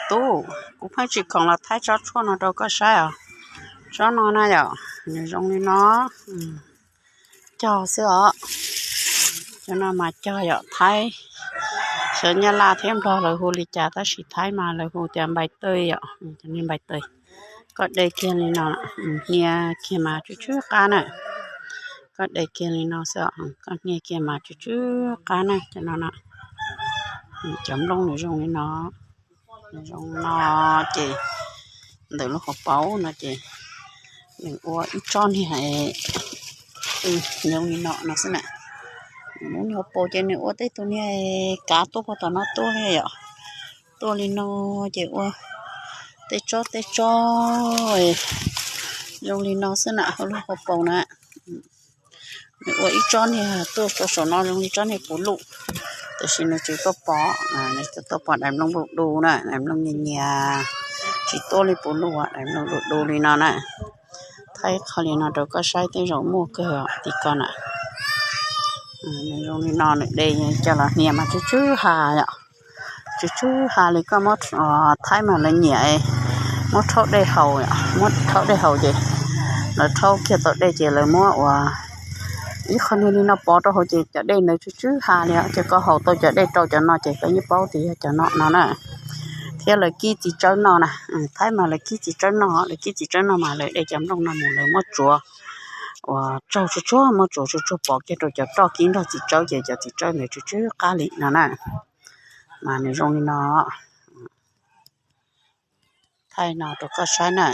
Tub, kuv pheej tsis khoom los thaij tsob tshuaj no rau koj saib os. Tsob no na yom, nws zoo li no, cog xwb os. Cov no mas cog yom, Thaib, xyov Nyab Laj thiab Nplog lawv hu li cas tab sis Thaib mas lawv hu tias npai tawj yom, npai tawj. Koj de kiag li no, hnia kiag mas tsw tsw qab na. Koj de kiag li no xwb, koj hnia kiag mas tsw tsw qab na cov no. Cov nplooj nws zoo li no, nws zoo no ces ntawm lub hauv paus no ces nws ua ib tsob niag zoo li no no xwb na. Lub niag hauv paus ces nws ua tej tus niag kav tuaj puag tom no tuaj li yom. Tuaj li no ces ua tej tsob tej tsob zoo li no xwb na, hauv lub hauv paus na. Nws ua ib tsob niag tuaj rau saum no zoo li tsob niag puv luj, tiam sis nws tsis tuaj pom, nws tsis tuaj pom daim nplooj du du na, daim nplooj nyias nyias, tsis tuaj li puv luj, daim nplooj du du li no na. Thaij qhov li no rau koj saib tej zaum muaj kawg tim ko na. Nws zoo li no, nws de coj los hnia mas tsw tsw ha yom. Tsw tsw ha li koj muab, Thaib mas lawv nyiam muab rhaub dej haus, muab rhaub dej haus ces lawv rhaub kiag tau dej ces lawv muab ua ib qho niag li no pov rau hauv ces cov dej ntawd tsw tsw ha li os. Ces koj haus tau cov dej rau cov no ces koj yeej paub tias yog cov no no na. Thiab lawv kib txiv tsawb no na, Thaib mas lawv kib txiv tsawb no, lawv kib txiv tsawb no mas lawv de cov nplooj no mus lawv muab tsuav ua tsaug tsuag tsuag, muab tsuav tsuag tsuag pov kiag rau cov roj kib nrog txiv tsawb ces cov txiv tsawb ntawd tsw tsw qab li no na. Mas nws zoo li no, thaij no rau koj saib na.